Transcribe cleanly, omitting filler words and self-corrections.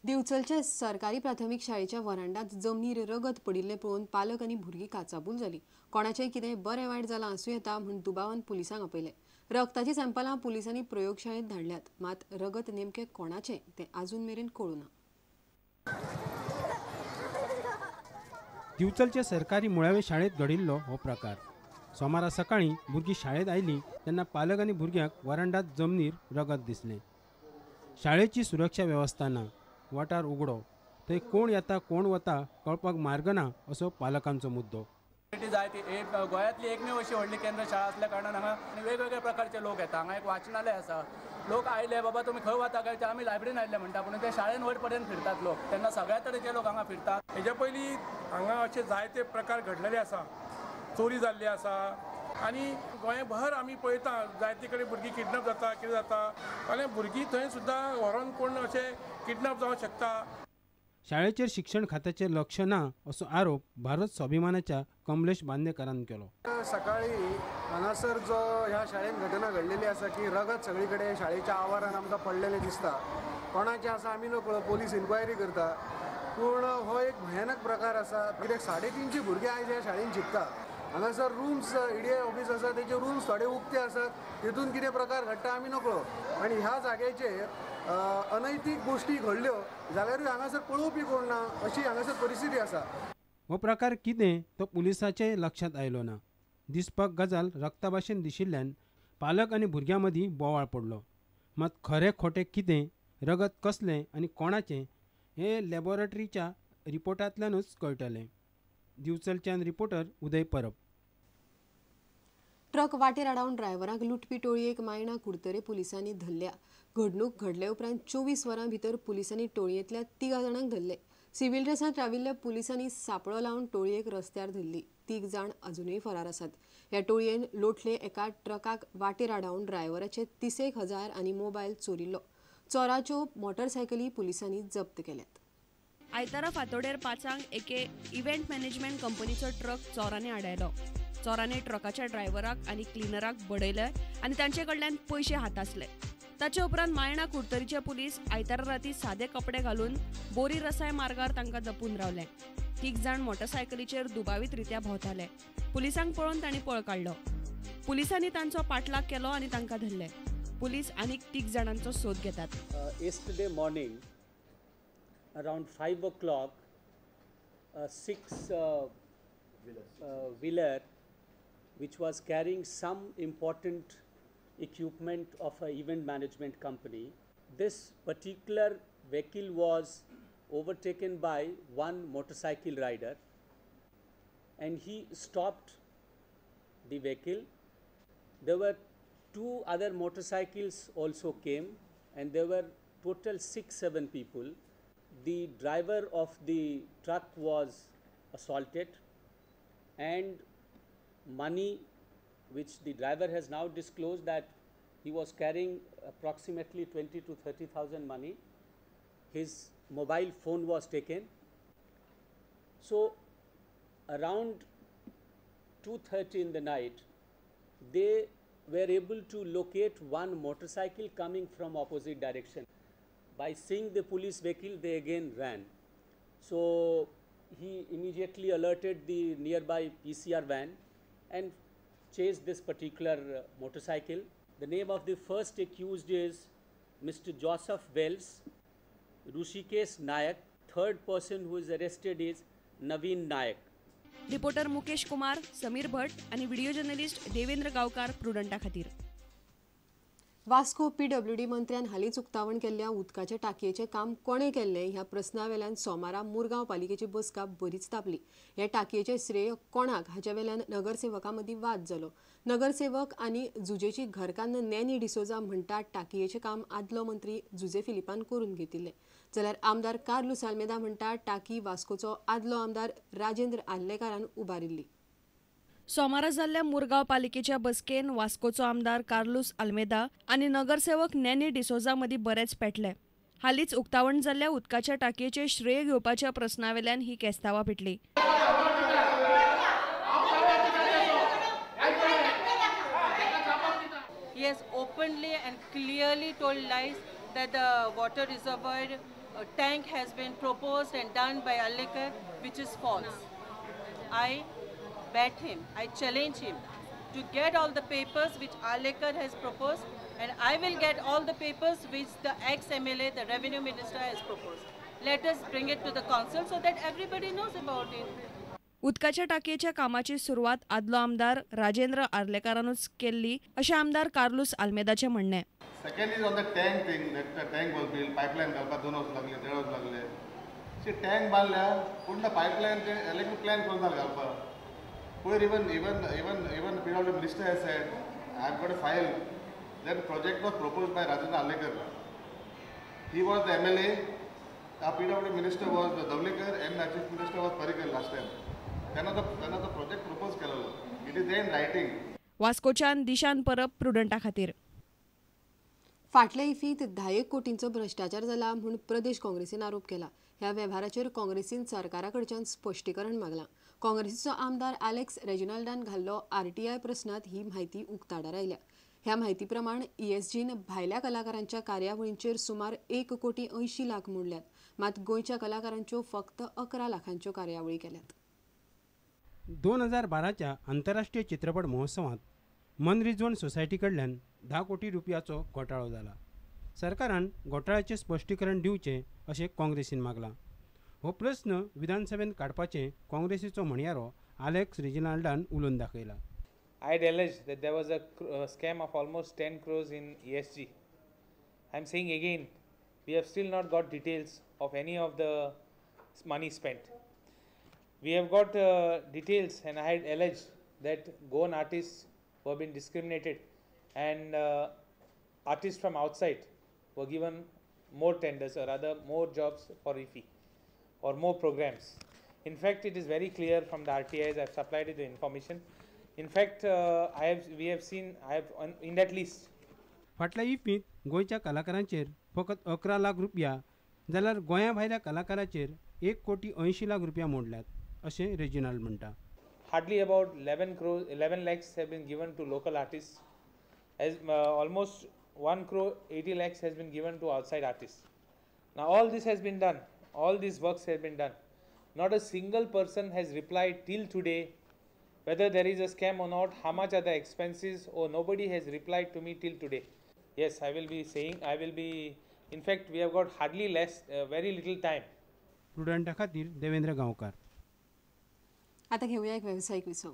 दिवचलच्या सरकारी प्राथमीक शाळेच्या वरांडात जमनीर रगत पडिल्लें पळोवन पालक आनी भुरगीं काचाबूल जाली. कोणाचें कितें बरें वायट जालां आसूं येता म्हूण दुबावान पुलिसांक आपयलें. रगताची सॅम्पलां पुलिसांनी प्रयोगशाळेंत धाडल्यात, मात रगत नेमकें कोणाचें तें आजून मेरेन कळूं ना. दिवचलचे सरकारी मुळावे शाळेंत घडिल्लो हो प्रकार. सोमारा सकाळीं भुरगीं शाळेंत आयलीं तेन्ना पालक आनी भुरग्यांक वरांडात जमनीर रगत दिसलें. शाळेची सुरक्षा वेवस्था ना, वाठार उगडो, थंय कोण येता कोण वता कळपाक मार्ग ना असो पालकांचो मुद्दो. जाय ती एक गोंयांतली एकमेव अशी व्हडली केंद्र शाळा आसल्या कारणान हांगा वेगवेगळ्या प्रकारचे लोक येता. हांगा एक वाचनालय आसा. लोक आयले बाबा तुमी खंय वता काय ते आमी लायब्ररीन आयले म्हणटा, पूण ते शाळेन वयर पर्यंत फिरतात लोक. तेन्ना सगळ्या तरेचे लोक हांगा फिरतात. हेच्या पयलीं हांगा अशे जायते प्रकार घडलेले आसा, चोरी जाल्ली आसा आनी गोंयभर आमी पळयता जायते कडेन भुरगीं किडनॅप जाता, कितें जाता आनी भुरगीं थंय सुद्दां व्हरोन कोण अशें किडनॅप जावंक शकता. शाळेचेर शिक्षण खात्याचें लक्ष ना असो आरोप भारत स्वाभिमानाच्या कमलेश बांदेकरान केलो. सकाळी हांगासर जो ह्या शाळेन घटना घडलेली आसा की रगत सगळी कडेन शाळेच्या आवारान आमकां पडलेलें दिसता. कोणाचें आसा आमी नकळो, पोलीस इन्क्वायरी करता, पूण हो एक भयानक प्रकार आसा. कित्याक 350 भुरगीं आयज ह्या शाळेन शिकता. हांगासर रूम्स EDI office आसा, तेचे रूम्स थोडे उक्ते आसात, तितून कितें प्रकार घडटा आमी नकळो. आनी ह्या जाग्याचेर अनैतीक गोश्टी घडल्यो जाल्यारूय हांगासर पळोवपी कोण ना अशी हांगासर परिस्थिती आसा. हो प्रकार कितें तो पुलिसाचे लक्षांत आयलो ना. दिसपाक गजाल रक्ता भाशेन दिशिल्ल्यान पालक आनी भुरग्यां मदीं बोवाळ पडलो. मात खरें खोटें कितें, रगत कसलें आनी कोणाचें हें लॅबोरेटरीच्या रिपोर्टांतल्यानूच कळटलें. दिवचलच्यान रिपोर्टर उदय परब. ट्रक वाटेर आडावन ड्रायव्हरांक लुटपी टोळयेक मायणा कुडतरे पुलिसांनी धरल्या. घडणूक घडले उपरांत 24 वरां भितर पुलिसांनी टोळयेंतल्या 3 जाणांक धरले. सिव्हिल ड्रेसांत राविल्ल्या पुलिसांनी सापळो लावन टोळयेक रस्त्यार धरली. 3 जाण अजुनूय फरार आसात. ह्या टोळयेन लोटले एका ट्रकाक वाटेर आडावन ड्रायव्हराचे 30,000 आनी मोबायल चोरिल्लो. चोराच्यो मोटरसायकली पुलिसांनी जप्त केल्यात. आयतारा फांतोडेर 5 एके इव्हेंट मॅनेजमेंट कंपनीचो ट्रक चोरांनी आडायलो. चोरांनी ट्रकाच्या ड्रायव्हराक आनी क्लिनराक बडयले आनी तांचे कडल्यान पयशे हातासले. ताचे उपरांत मायणा कुडतरीचे पुलीस आयतारा राती सादे कपडे घालून बोरी रसाय मार्गार तांकां दपून रावले. 3 जाण मोटरसायकलीचेर दुबावीत रित्या भोंवताले. पुलिसांक पळोवन तांणी पळ काडलो. पुलिसांनी तांचो पाठलाग केलो आनी तांकां धरले. पुलीस आनीक 3 जाणांचो सोद घेतात. Yesterday morning around 5 o'clock, 6 wheeler which was carrying some important equipment of an event management company. This particular vehicle was overtaken by one motorcycle rider and he stopped the vehicle. There were 2 other motorcycles also came and there were total 6-7 people. The driver of the truck was assaulted and money which the driver has now disclosed that he was carrying approximately 20 to 30,000 money. His mobile phone was taken. So around 2:30 in the night, they were able to locate one motorcycle coming from opposite direction. By seeing the police vehicle, they again ran. So he immediately alerted the nearby PCR van and chased this particular motorcycle. The name of the first accused is Mr. Joseph Wells, Rushikesh Nayak. Third person who is arrested is Naveen Nayak. Reporter Mukesh Kumar, Sameer Bhatt आणि video journalist Devendra गावकार प्रुडंटा खातीर. Vasco PWD मंत्र्यान हालींच उक्तावण केल्ल्या उदकाचे टाकयेचें काम कोणें केल्लें ह्या प्रस्ना वेल्यान सोमारा मुरगांव पालिकेची बसका बरीच तापली. ह्या टाकयेचें श्रेय कोणाक हाच्या वेल्यान नगरसेवकां मदीं वाद जालो. नगरसेवक आनी जुजेची घरकान्न नॅनी डिसोजा म्हणटा टाकयेचें काम आदलो मंत्री जुजे फिलिपान करून घेतिल्लें, जाल्यार आमदार कार्लुस आल्मेदा म्हणटा टाकी वास्कोचो आदलो आमदार राजेंद्र आर्लेकारान उबारिल्ली. सोमारा जाल्ल्या मुरगांव पालिकेच्या बसकेन वास्कोचो आमदार कार्लुस आल्मेदा आनी नगरसेवक नॅनी डिसोजा मदीं बरेच पेटले. हालींच उक्तावण जाल्ल्या उदकाच्या टाकयेचें श्रेय घेवपाच्या प्रस्नावेल्यान ही केस्तांवां पेटली. He has openly and clearly told lies that the water reservoir tank has been proposed and done by Arlekar, which is false. I bet him, I challenge him to get all the papers which Arlekar has proposed, and I will get all the papers which the ex-MLA, the revenue minister, has proposed. Let us bring it to the council so that everybody knows about it. उदकाच्या टाकयेच्या कामाची सुरवात आदलो आमदार राजेंद्र आर्लेकारानूच केल्ली अशें आमदार कार्लूस आल्मेदाचें म्हणणें. Second is on the tank thing, that the tank was built, pipeline घालपाक 2 वर्स लागले, 1.5 वर्स लागले. सी टँक बांदल्या पूण पायपलायन ते इलेक्ट्रीक प्लॅन करून जालें घालपाक. पयर even even even even PW minister has said, I have got a file that project was proposed by Rajendra Arlekar. He was the MLA, our PW minister was Dhavalikar and our chief minister was Parrikar last time. तेन्ना तो project propose केलेलो. It is there in writing. वास्कोच्यान दिशान परब, प्रुडंटा खातीर. फाटल्या इफींत 10 कोटींचो भ्रश्टाचार जाला म्हूण प्रदेश काँग्रेसीन आरोप केला. ह्या वेव्हाराचेर काँग्रेसीन सरकारा कडच्यान स्पश्टीकरण मागलां. काँग्रेसीचो आमदार आलेक्स रेजिनाल्डान घाल्लो आरटीआय प्रस्नांत ही म्हायती उक्ताडार आयल्या. ह्या म्हायती प्रमाण ईएसजीन भायल्या कलाकारांच्या कार्यावळींचेर सुमार 1,80,00,000 मोडल्यात, मात गोंयच्या कलाकारांच्यो फक्त 11 लाखांच्यो कार्यावळी केल्यात. 2012च्या आंतरराष्ट्रीय चित्रपट महोत्सवांत मनरिजवण सोसायटी कडल्यान 10 कोटी रुपयाचो घोटाळो जाला. सरकारान घोटाळ्याचें स्पश्टीकरण दिवचें अशें काँग्रेसीन मागलां. हो प्रस्न विधानसभेन काडपाचें काँग्रेसीचो म्हणयारो आलेक्स रेजिनाल्डान उलोवन दाखयला. I had alleged that there was a scam of almost 10 crores in ESG. I am saying again, we have still not got details of any of the money spent. We have got details, and I had alleged that Goan artists were being discriminated and artists from outside were given more tenders, or rather more jobs for IFFI or more programs. In fact, it is very clear from the RTIs, I have supplied you the information. In fact, we have seen, I have on, in that list. फाटल्या इफ्फींत गोंयच्या कलाकारांचेर फकत 11 लाख रुपया जाल्यार गोंया भायल्या कलाकारांचेर 1,80,00,000 रुपया मोडल्यात अशें Reginald म्हणटा. Hardly about 11 crores, 11 lakhs have been given to local artists, as almost 1,80 crore has been given to outside artists. Now all this has been done, all these works have been done. Not a single person has replied till today whether there is a scam or not, how much are the expenses, or nobody has replied to me till today. Yes, I will be saying, I will be, in fact we have got hardly less, very little time. प्रुडंटा खातीर देवेंद्र गांवकार. आता घेऊया एक व्यावसायिक विसव.